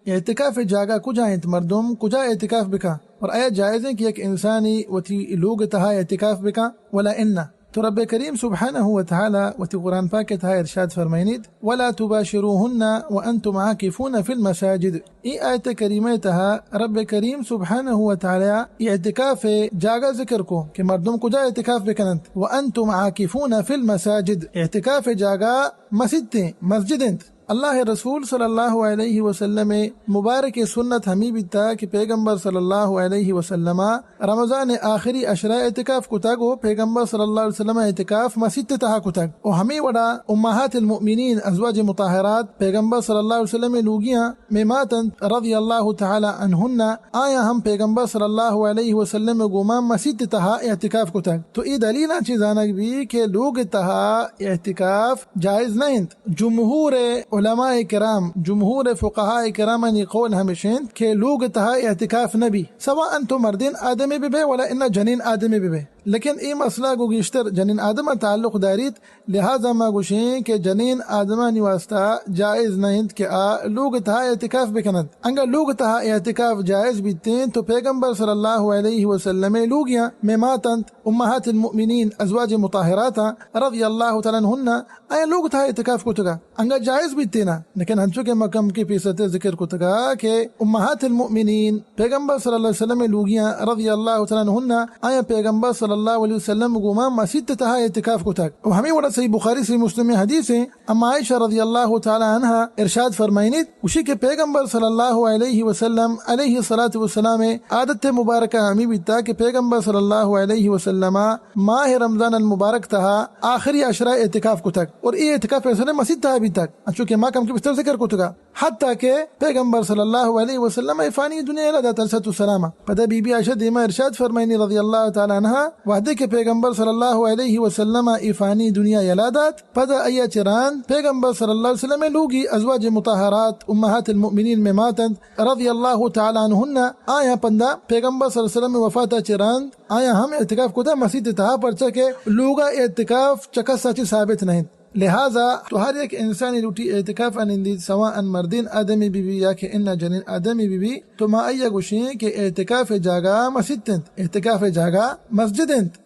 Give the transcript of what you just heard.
اعتکاف جاگہ کجا انت؟ مردم کجا اعتکاف بکن؟ اور آیا جائز ہیں کہ یک انسانی وتی لوگ تہا اعتکاف بکن؟ ولا انہ۔ تو رب کریم سبحانہ و تعالی وتی قرآن پاک تہا ارشاد فرمائنیت، ولا تباشروهن وانتم عاکفون فی المساجد۔ ای آیت کریمہ تہا رب کریم سبحانہ و تعالی اعتکاف جاگہ ذکر کو کہ مردم کجا اعتکاف بکننت، وانتم عاکفون فی المساجد، اعتکاف جاگہ مسیت، مسجد انت۔ اللہ رسول صلی اللہ علیہ وسلم مبارک سنت ہمی بیتا کہ پیغمبر صلی اللہ علیہ وسلم رمضان آخری عشرہ اعتکاف کتگ و پیغمبر صلی اللہ علیہ وسلم اعتکاف مسیت تہا کتگ۔ و ہمیں وڑا امہات المؤمنین، ازواج مطہرات، پیغمبر صلی اللہ علیہ وسلم لوگیاں میں ماتنت رضی اللہ تعالی عنہن، آیا ہم پیغمبر صلی اللہ علیہ وسلم گوما مسیت تہا اعتکاف کتگ۔ تو ای دلیل چی زانگ بی کہ لوگ تہا اعتکاف جائز نہ انت۔ جمہور علماء کرام، جمہور فقہاء کرامانی قول ہمیش انت کہ لوگ تہا اعتکاف نہ بی، سواء تو مردین آدمی ببے ولا انا جنین آدمی ببے۔ لیکن اے مسئلہ گو گیشتر جنین آدم تعلق داریت، لہذا ما گوشیں کہ جنین آدمانی واسطہ جائز نہ انت کہ آ لوگ تہا اعتکاف بکننت۔ انگا لوگ تہا اعتکاف جائز بیتیں تو پیغمبر صلی اللہ علیہ وسلم لوگیاں میں ماتنت، امہات المؤمنین، ازواج مطہراتاں رضی اللہ تعالی عنہن، آیا لوگ تہا اعتکاف کتگا، انگا جائز بیتینا۔ لیکن ہنچو کہ ما کم کے پیستے ذکر کتگا کہ امہات المؤمنین پیغمبر صلی اللہ علیہ وسلم لوگیاں رضی اللہ تعالی عنہن، آیا پیغمبر صلی اللہ علیہ وسلم گوما مسیت تہا اعتکاف کتگ۔ و ہمیں وڑا صحیح بخاری، صحیح مسلم حدیث ہیں، اما عائشہ رضی اللہ تعالی عنہا ارشاد فرمائنیت، گوشی کہ پیغمبر صلی اللہ علیہ وسلم علیہ الصلوۃ والسلام عادت مبارکہ ہمی بیتا کہ پیغمبر صلی اللہ علیہ وسلم ماہ رمضان المبارک تہا آخری عشرہ اعتکاف کتگ اور اے اعتکاف اصل مسیت تہا بیتگ، انچو کہ ما کم کے بستر ذکر کتگا، حتیٰ کہ پیغمبر صلی اللہ علیہ وسلم اے فانی دنیا یلا دات علیہ الصلوۃ والسلام۔ پدا بی بی عائشہ دیما ارشاد فرمائنی رضی اللہ تعالی عنہا، وہدے کہ پیغمبر صلی اللہ علیہ وسلم اے فانی دنیا یلا دات، پدا آیا چراند پیغمبر صلی اللہ علیہ وسلم لوگی ازواج مطہرات امہات المؤمنین میں ماتند رضی اللہ تعالی عنہن، آیا پندا پیغمبر صلی اللہ علیہ وسلم وفاتا چراند آیا ہم اعتکاف کتا مسیت تہا، پرچا کہ لوگا اعتکاف چکسا چی ثابت نہیں۔ لہذا تو ہر یک انسانی لوٹی اعتکاف ء نندیت، سواء مردین آدمی بی بی یا کہ انا جنین آدمی بی بی، تو ما آئی ء گوشیں کہ اعتکاف ء جاگہ مسیت انت، اعتکاف ء جاگہ مسجد انت۔